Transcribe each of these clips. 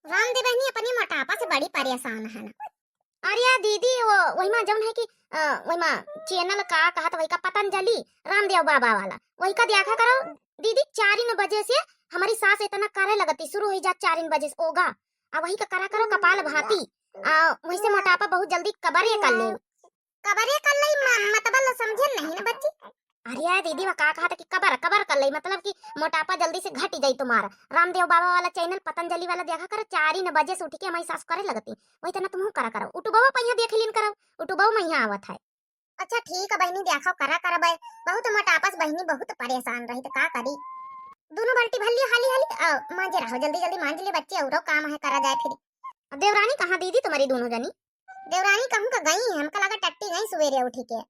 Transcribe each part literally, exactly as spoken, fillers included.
रामदेव बहिनी अपने मोटापा से बड़ी परेशान है ना। अरे दीदी, वो वही मा जौन है कि, अ, वही मा channel का कहत, वही का पतंजलि रामदेव बाबा वाला, वही का देखा करो दीदी। चारिन बजे से हमारी सास इतना करे लगती, शुरू हुई जा चारिन बजे से ओगा, आ वही का करा करो कपाल भाती, आ वही से मोटापा बहुत जल्दी कबरे कर ले। कबरे कर ले, म-, मतलब समझे नहीं ना बच्ची। अरे यार दीदी, मैं का कहा था कि कबर, कबर कर ले, मतलब कि मोटापा जल्दी से घट जाई तुम्हारा। रामदेव बाबा वाला channel, पतंजलि वाला देखा करो, चारिन बजे से उठ के हमारी सास करे लगती, वही तना तुमहू करा करो। उठबो पहिया देख लीन करो, उठबो महिया आवत है। अच्छा ठीक है बहिनी, देखो करा करबे। बहुत मोटापा से बहिनी बहुत परेशान रही, तो का करी। दोनों बाल्टी भर लियो हाली हाली, आ, मांजे रहो, जल्दी जल्दी मांज ले बच्चे, औरो काम है करा जाए फिर। अब देवरानी कहाँ दीदी तुम्हारी दोनों जनी? देवरानी कहूँ का गई है, हमका लगा टट्टी गई सवेरे उठ के।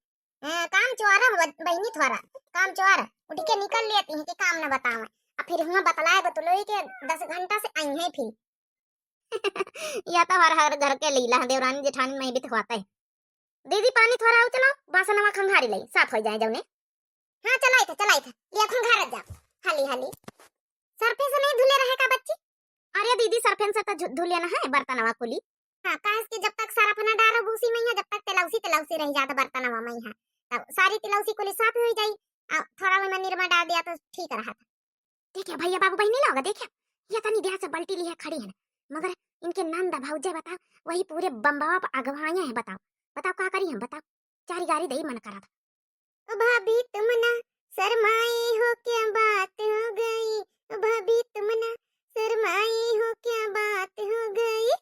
हाँ, काम चोरा हो बहिनी थोड़ा, काम चोरा। उठ के निकल लेती है कि काम न बतावे, अब फिर हुआ बतलाए बतलोई के दस घंटा से आई है फिर। या तो हर, हर घर के लीला है, देवरानी जेठानी में भी तो होता है। दीदी, पानी थोड़ा और चलाओ, बासनवा खंगारी लई, साफ हो जाए जौने। हाँ, चलाई थे, चलाई थे, लिया खंगारत जा, हाली, हाली। सरफे से नहीं धुले रहे का बच्ची? अरे दीदी, सरफेन से तो झु-, धुले ना है बर्तनवा कुली। हाँ, काहे कि जब तक सरफ ना डारो भूसी में, जब तक तिलौसी, तिलौसी रह जाता बर्तनवा में, तब सारी तिलौसी कुली साफ हो जाई। आ, थोड़ा में निरमा डाल दिया तो ठीक रहा था। देखिए भैया बाबू बहिनी लोग, देखिए, ये तनी देर से बल्टी लिए खड़ी है ना, मगर इनके नंद भौजे बताओ, वही पूरे बम्बवा पर अगवाए हैं। बताओ, बताओ का करी हम, बताओ, चारी गारी दई मन करा था। ओ भाभी तुम ना शर्माई हो, क्या बात हो गई? ओ भाभी तुम ना शर्माई हो, क्या बात हो गई?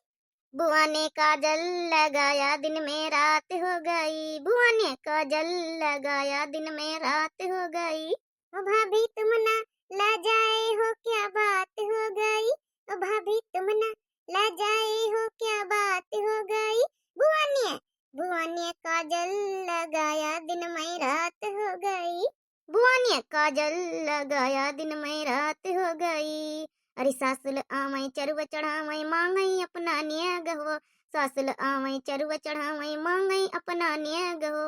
बुआ ने काजल लगाया, दिन में रात हो गई। बुआ ने काजल लगाया, दिन में रात हो गई। ओ भाभी तुम ना लजाए हो, क्या बात हो गई? ओ भाभी तुम ना लजाए हो, क्या बात हो गई? बुआ ने, बुआ ने काजल लगाया, दिन में रात हो गई। बुआ ने काजल लगाया, दिन में रात हो गई। अरे सासुल आवै चरुआ चढ़ावै, मांगै अपना नेग हो। सासुल आवै चरुआ चढ़ावै, मांगै अपना नेग हो।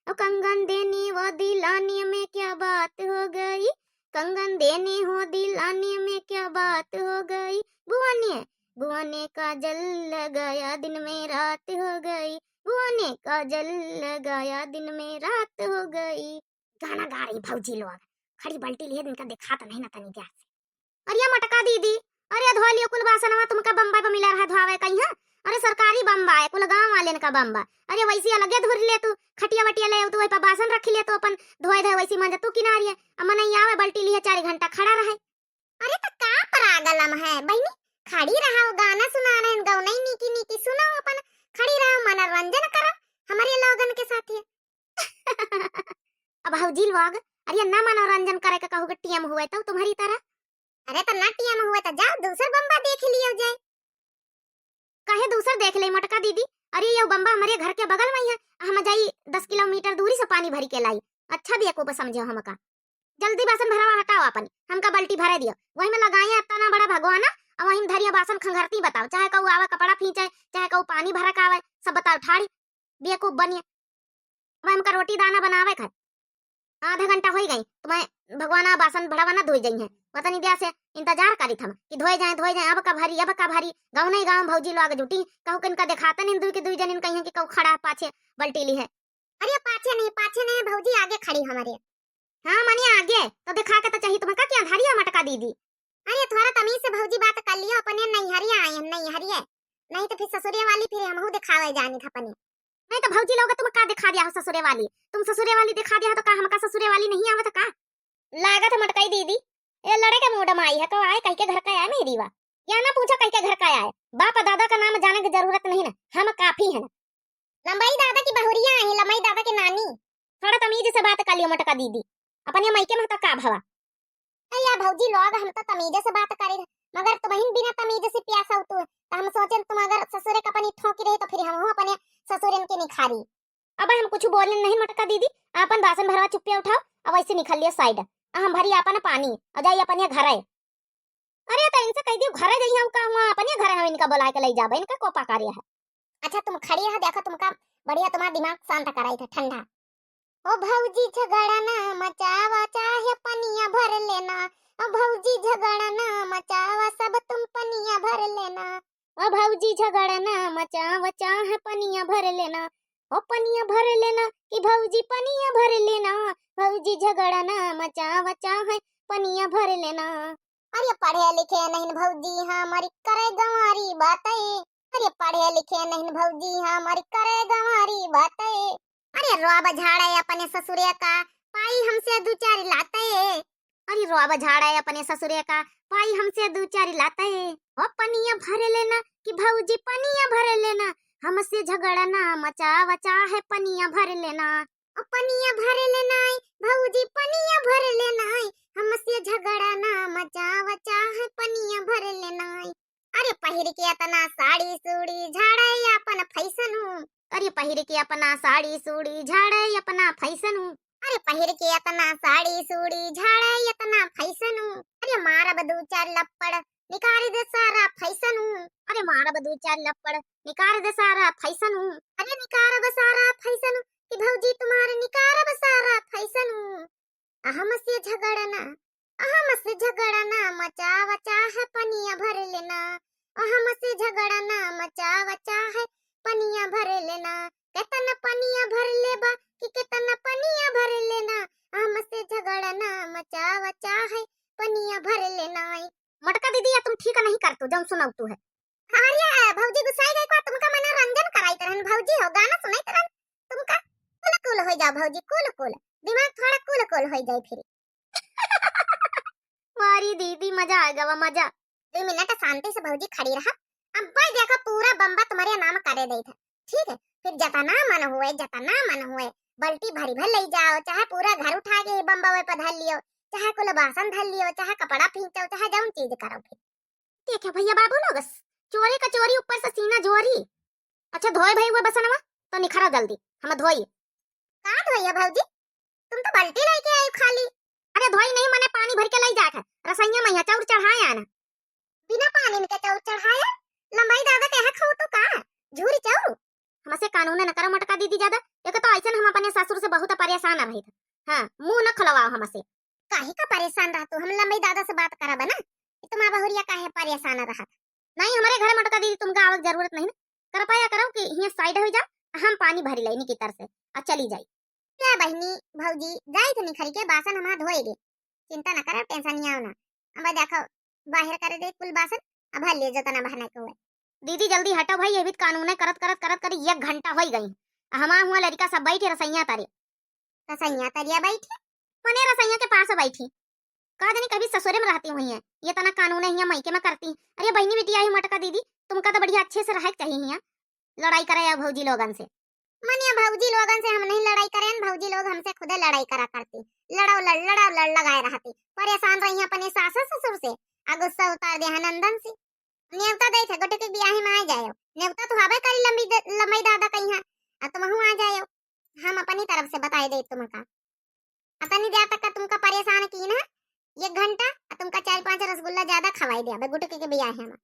ओ कंगन देनी वो दिलानी में क्या बात हो गई? कंगन देनी हो दिलानी में क्या बात हो गई? बुआ ने, बुआ ने काजल लगाया, दिन में रात हो गई। बुआ ने काजल लगाया, दिन में रात हो गई। गाना गा रही भौजी लोग, खड़ी बल्टी लिए इनका दिखात नहीं ना तनी ध्यान से। अरे मोटका दीदी, अरे धो लियो कुल बासनवा, तुमका बम्बई पर मिला रहा धोवे कहीं, हाँ? अरे सरकारी बम्बा है, कुल गाँव वाले का बम्बा। अरे वैसे अलगे धुर ले तू, खटिया वटिया ले तू, वही पर बासन रख ले तू, अपन धोए धोए वैसे मंजा तू किनारी है। अब मनई आवे बल्टी लिए चार घंटा खड़ा रहे। अरे तो का प्रॉब्लम है बहिनी, खड़ी रहो, गाना सुना रहे हैं, गौनई नीकी नीकी सुनाओ, अपन खड़ी रहो, मनोरंजन करो हमारे लोगन के साथ ये। अब भौजी लोग, अरे ना मनोरंजन करे के कहू के टीएम हुए तो तुम्हारी तरह। अरे तो ना टीएम हुए तो जाओ दूसर बम्बा देख लियो जाए। काहे दूसर देख ले मोटका दीदी? अरे ये बम्बा हमारे घर के बगल में ही है, हम जाई दस किलोमीटर दूरी से पानी भरी के लाई। अच्छा बेवकूफ समझो हमका। जल्दी बासन भरावा हटाओ अपन, हमका बल्टी भरे दियो। वही में लगाए इतना बड़ा भगवाना, और वही में धरिया बासन खंघरती बताओ, चाहे कहू आवे कपड़ा फींचे, चाहे कहू पानी भरक आवे, सब बताओ ठाड़ी। बेवकूफ बनिए। अब हमका रोटी दाना बनावे खाए आधा घंटा होई गई, तो मैं भगवाना बासन भरावा ना धोई जाई है। पता नहीं दिया से इंतजार करी था कि धोए जाए, धोए जाए, अब का भरी, अब का भरी। गाँव नहीं गाँव भौजी लोग जुटी, कहू के इनका दिखाता नहीं, दुई के दुई जन इनका यहाँ कि कहू खड़ा है पाछे बल्टी ली है। अरे पाछे नहीं, पाछे नहीं भौजी, आगे खड़ी हमारे। हाँ माने आगे, तो दिखा के तो चाहिए तुमका कि अंधारिया मटका दीदी। अरे थोड़ा तमीज से भौजी बात कर लियो, अपने नैहरिया आए हम, नैहरिया। नहीं तो फिर ससुरे वाली फिर हमहू दिखावे जानी था अपने। नहीं तो भौजी लोग तुम का दिखा दिया हो ससुरे वाली? तुम ससुरे वाली दिखा दिया हो तो का हमका ससुरे वाली नहीं आवत का? लागत है मटकाई दीदी, ये लड़े के मूड में आई है, कब आए कह के घर का आए मेरी वा। या ना पूछो कह के घर का आए, बाप दादा का नाम जाने की जरूरत नहीं ना, हम काफी है ना। लंबाई दादा की बहुरिया आई, लंबाई दादा के नानी। थोड़ा तमीज से बात कर लियो मटका दीदी, अपने मायके में तो का भवा। अरे या भौजी लोग, हम तो तमीजे से बात करे, मगर तुमहिन बिना तमीज से प्यासा हो तू, तो हम सोचे तुम अगर ससुरे का अपनी ठोकी रही तो फिर हम अपने ससुरन के निखारी। अब हम कुछ बोले नहीं मटका दीदी, अपन बासन भरवा चुप्पे उठाओ, अब ऐसे निकल लियो साइड, हम भरी अपन पानी और जाई अपने घर है। अरे तो इनसे कह दियो घरे जइहैं, का हुआ अपने घरे हम इनका बुलाए के ले जाबे, इनका कोपा कार्य है। अच्छा तुम खड़ी रहो, देखो तुमका बढ़िया तुम्हारा दिमाग शांत कराई था ठंडा। ओ भौजी झगड़ा ना मचावा, चाहे पनिया भर लेना, ओ भौजी झगड़ा ना मचावा, सब तुम पनिया भर लेना। ओ भौजी झगड़ा ना मचावा, चाहे पनिया भर लेना। ओ पनिया भर लेना कि भौजी पनिया भर लेना। भौजी झगड़ा ना मचावा, चाहे पनिया भर लेना। अरे पढ़े लिखे नहीं भौजी, हमारी करे गंवारी बातें। अरे पढ़े लिखे नहीं भौजी, हमारी करे गंवारी बातें। अरे रोब झाड़े अपने ससुरे का, पाई हमसे दू चार लाते। अरे रोब झाड़े अपने ससुरे का, पाई हमसे दू चार लाते। ओ पनिया भर लेना कि भौजी पनिया भर लेना। हमसे झगड़ा ना मचावा, चाहे पनिया भर लेना। ओ पनिया भर लेना, भौजी पनिया भर लेना। हमसे झगड़ा ना मचावा, चाहे पनिया भर लेना। अरे पहिर के अतना साड़ी सूड़ी झाड़े अपन फैशन हूँ। अरे पहिर के अपना साड़ी सूड़ी झाड़े अपना फैशन हूँ। अरे पहिर के अतना साड़ी सूड़ी झाड़े अतना फैशन हूँ। अरे मारब दू चार लप्पड़ निकाल दे सारा फैशन हूँ। अरे मारब दू चार लप्पड़ निकाल दे सारा फैशन हूँ। अरे निकारब सारा फैशन हूँ कि भौजी तुम्हारे निकारब सारा फैशन हूँ। हमसे झगड़ा ना, हमसे झगड़ा ना मचावा, चाहे पनिया भर लेना। हमसे झगड़ा ना मचावा, चाहे पनिया भर लेना। केतना पनिया भर लेबा कि केतना पनिया भर लेना। हमसे झगड़ा ना मचावा, चाहे पनिया भर लेना। मोटका दीदी, या तुम ठीक नहीं करतू, जौन सुनौतू है। अरे भौजी गुस्साई गई का, तुमका मनोरंजन कराइत रहन भौजी हो, गाना सुनाइत रहन तुमका। Cool cool हो जाओ भौजी, cool cool, दिमाग थोड़ा cool cool हो जाए फिर। वारी दीदी, मजा आ गवा, मजा। दो मिनट शांति से भौजी खड़ी रहा। अब भाई देखो, पूरा बम्बा तुम्हारे नाम करे देइत है, ठीक है? फिर जतना मन हुए, जतना मन हुए, बल्टी भरी भर ले जाओ, चाहे पूरा घर उठा के ही बम्बा पे धर लियो, चाहे कुल बासन धर लियो, चाहे कपड़ा फींचो, चाहे जौन चीज करो फिर। देखे भैया बाबू लोग, चोरी का चोरी, ऊपर से सीना जोरी। अच्छा धोए भाई हुए बसनवा, तो निखरा जल्दी, हम धोई। का धोई है भौजी? तुम तो बाल्टी लेके आई खाली। अरे धोई नहीं, मने पानी भर के लाई जात है, रसोइया में यहाँ चाउर चढ़ाए आना। बिना पानी के चाउर चढ़ाए? लंबाई दादा के यहाँ खाऊ तो का? झूरी चाउर? हमसे कानून न करो मोटका दीदी ज्यादा, एक तो ऐसन हम अपने ससुर से बहुत परेशान रही था। हाँ, मुंह न खुलवाओ हमसे। काहे का परेशान रह तू? हम लंबाई दादा से बात करब ना कि तुम बहुरिया काहे परेशान रहत? नहीं, हमारे घर मोटका दीदी तुमका आवक जरूरत नहीं ना। कृपया करो कि हियां side हो जा, हम पानी भरी लेनी की तर से और चली जाई। क्या बहिनी, भौजी जाई तो निखरी के बासन हमार धोए गे। चिंता न करो, tension नहीं आओ ना। अब देखो, बाहर करे दे कुल बासन, अब ले जो तना बहना के हुए। दीदी जल्दी हटो भाई, ये भी कानून है, करत करत करत करी एक घंटा हो गई। हमार हुआ लड़का सब बैठे रसैया तारे। रसैया तरिया बैठी? मने रसैया के पास बैठी। का जानी कभी ससुरे में रहती हुई है, ये तना कानून है हियां मायके में करती। अरे बहिनी बिटिया ही मोटका दीदी, तुमका तो बढ़िया अच्छे से रहे के चाहिए हियां। लड़ाई करे या भौजी लोगन से। मने भौजी लोगन से हम नहीं लड़ाई करें, भौजी लोग हमसे खुदे लड़ाई करा करती। लड़ाओ लड़, लड़ाओ लड़ लगाए रहती। परेशान रही अपने सास ससुर से, आ गुस्सा उतार दे नंदन से। नेवता देत है, गुटकी बियाहे में आ जायो। नेवता तो हबे करी लंबी द-, लंबई दादा कहीं है, आ तुमहू आ जायो। हम अपनी तरफ से बताए दे तुमका। अतनी देर तक का तुमका परेशान की ना, एक घंटा, आ तुमका चार पांच रसगुल्ला ज्यादा खवाई दे, अबे गुटकी के बियाहे में।